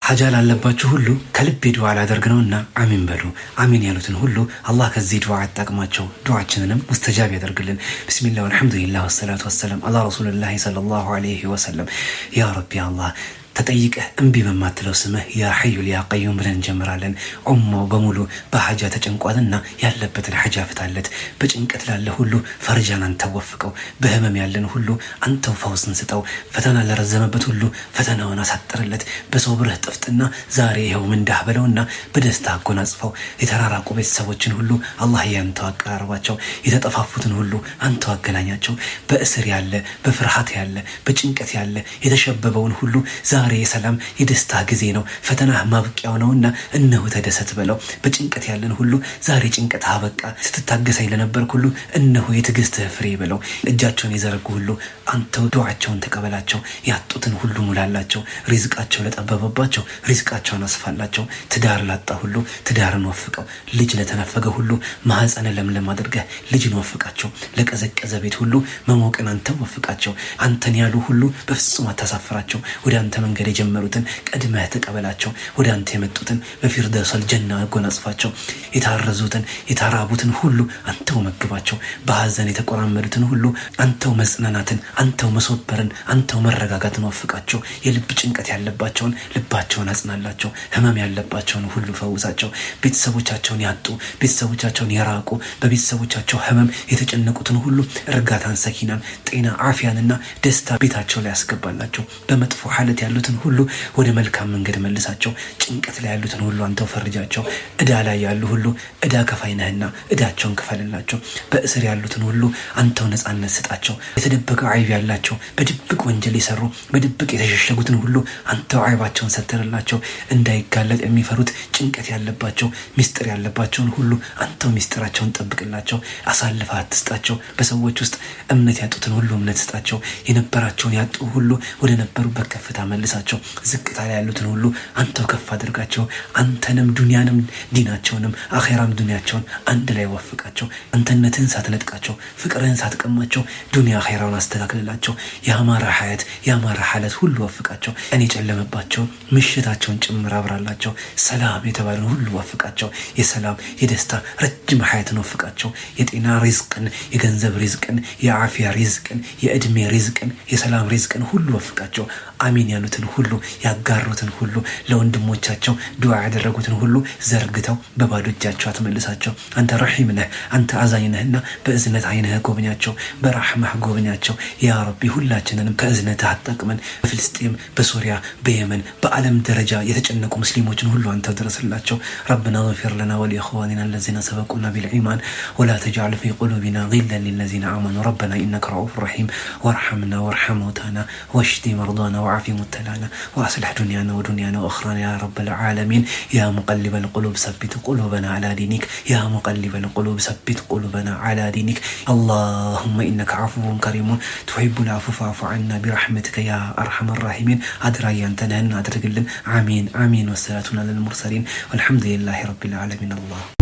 ሐጃ ላለባችሁ ሁሉ ከልቤ ዱዓ ላደርግ ነውና አሚን በሉ። አሚን ያሉትን ሁሉ አላህ ከዚህ ዱዓ ያጣቅማቸው፣ ዱዓችንንም ሙስተጃብ ያደርግልን። ብስሚላህ ወልሐምዱሊላህ ወሰላቱ ወሰላም አላ ረሱልላህ ሰለላሁ ዐለይሂ ወሰለም። ያ ረቢ አላህ፣ ተጠይቀህ እምቢ በማትለው ስምህ ያ ሐዩል ያ ቀዩም ብለን እንጀምራለን። ኡማው በሙሉ በሐጃ ተጨንቋልና ያለበትን ሐጃ ፍታለት። በጭንቀት ላለ ሁሉ ፈርጃን አንተው ወፍቀው። በህመም ያለን ሁሉ አንተው ፈውስን ስጠው። ፈተና ለረዘመበት ሁሉ ፈተናውን አሳጥርለት። በሶብርህ ጥፍጥና ዛሬ ይኸው ምንዳህ በለውና በደስታ አጎናጽፈው። የተራራቁ ቤተሰቦችን ሁሉ አላህ ያንተው አቀራርባቸው። የተጠፋፉትን ሁሉ አንተው አገናኛቸው። በእስር ያለ፣ በፍርሃት ያለ፣ በጭንቀት ያለ፣ የተሸበበውን ሁሉ ዛሬ የሰላም የደስታ ጊዜ ነው፣ ፈተናህ ማብቂያው ነውና እነሆ ተደሰት በለው። በጭንቀት ያለን ሁሉ ዛሬ ጭንቀት አበቃ፣ ስትታገሰኝ ለነበርክ ሁሉ እነሆ የትዕግስትህ ፍሬ በለው። እጃቸውን የዘረጉ ሁሉ አንተው ዱዓቸውን ተቀበላቸው። ያጡትን ሁሉ ሙላላቸው። ሪዝቃቸው ለጠበበባቸው ሪዝቃቸውን አስፋላቸው። ትዳር ላጣ ሁሉ ትዳርን ወፍቀው። ልጅ ለተነፈገ ሁሉ ማህፀነ ለምለም አድርገህ ልጅን ወፍቃቸው። ለቀዘቀዘ ቤት ሁሉ መሞቅን አንተው ወፍቃቸው። አንተን ያሉ ሁሉ በፍጹም አታሳፍራቸው። ወደ አንተ መንገድ የጀመሩትን ቀድመህ ተቀበላቸው። ወደ አንተ የመጡትን በፊርደውሰል ጀና አጎናጽፋቸው። የታረዙትን የተራቡትን ሁሉ አንተው መግባቸው። በሐዘን የተቆራመዱትን ሁሉ አንተው መጽናናትን፣ አንተው መሶበርን፣ አንተው መረጋጋትን ወፍቃቸው። የልብ ጭንቀት ያለባቸውን ልባቸውን አጽናላቸው። ህመም ያለባቸውን ሁሉ ፈውሳቸው። ቤተሰቦቻቸውን ያጡ፣ ቤተሰቦቻቸውን የራቁ፣ በቤተሰቦቻቸው ህመም የተጨነቁትን ሁሉ እርጋታን፣ ሰኪናን፣ ጤና፣ አፊያንና ደስታ ቤታቸው ላይ ያስገባላቸው። በመጥፎ ሐለት ያሉትን ሁሉ ወደ መልካም መንገድ መልሳቸው። ጭንቀት ላይ ያሉትን ሁሉ አንተው ፈርጃቸው። እዳ ላይ ያሉ ሁሉ እዳ ከፋይ ነህና እዳቸውን ክፈልላቸው። በእስር ያሉትን ሁሉ አንተው ነፃነት ስጣቸው። የተደበቀ አይብ ያላቸው፣ በድብቅ ወንጀል የሰሩ፣ በድብቅ የተሸሸጉትን ሁሉ አንተው አይባቸውን ሰትርላቸው። እንዳይጋለጥ የሚፈሩት፣ ጭንቀት ያለባቸው፣ ሚስጥር ያለባቸውን ሁሉ አንተው ሚስጥራቸውን ጠብቅላቸው። አሳልፈህ አትስጣቸው። በሰዎች ውስጥ እምነት ያጡትን ሁሉ እምነት ስጣቸው። የነበራቸውን ያጡ ሁሉ ወደ ነበሩበት ከፍታ መልሳቸው። ዝቅታ ላይ ያሉትን ሁሉ አንተው ከፍ አድርጋቸው። አንተንም ዱንያንም ዲናቸውንም አኼራም ዱንያቸውን አንድ ላይ ወፍቃቸው። አንተነትህን ሳትነጥቃቸው፣ ፍቅርህን ሳትቀማቸው ዱንያ አኼራውን አስተካክልላቸው። የአማረ ሀያት የአማረ ሐለት ሁሉ ወፍቃቸው። ቀን የጨለመባቸው ምሽታቸውን ጭምር አብራላቸው። ሰላም የተባለን ሁሉ ወፍቃቸው። የሰላም የደስታ ረጅም ሀያትን ወፍቃቸው። የጤና ሪዝቅን፣ የገንዘብ ሪዝቅን፣ የዓፊያ ሪዝቅን፣ የእድሜ ሪዝቅን፣ የሰላም ሪዝቅን ሁሉ ወፍቃቸው። አሚን ያሉትን ሁሉ፣ ያጋሩትን ሁሉ፣ ለወንድሞቻቸው ዱዓ ያደረጉትን ሁሉ ዘርግተው በባዶ እጃቸው አትመልሳቸው። አንተ ረሒም ነህ፣ አንተ አዛኝ ነህና በእዝነት አይንህ ጎብኛቸው፣ በራሕማህ ጎብኛቸው። ያ ረቢ ሁላችንንም ከእዝነትህ አጠቅመን። በፍልስጤም፣ በሶሪያ፣ በየመን፣ በዓለም ደረጃ የተጨነቁ ሙስሊሞችን ሁሉ አንተ ድረስላቸው። ረበና ግፊር ለና ወሊእኽዋኒና አለዚነ ሰበቁና ቢልኢማን ወላ ተጅዐል ፊ ቁሉቢና ጊለን ሊለዚነ አመኑ ረበና ኢነከ ረኡፍ ረሒም ወርሐምና ወርሐም መውታና ወሽዲ መርዳና وعافي مبتلانا وأصلح دنيانا ودنيانا وأخرانا يا رب العالمين. يا مقلب القلوب ثبت قلوبنا على دينك، يا مقلب القلوب ثبت قلوبنا على دينك. اللهم إنك عفو كريم تحب العفو فاعف عنا برحمتك يا أرحم الراحمين. أدري أنت نهن أدرقلن. آمين آمين. والصلاة على المرسلين والحمد لله رب العالمين. الله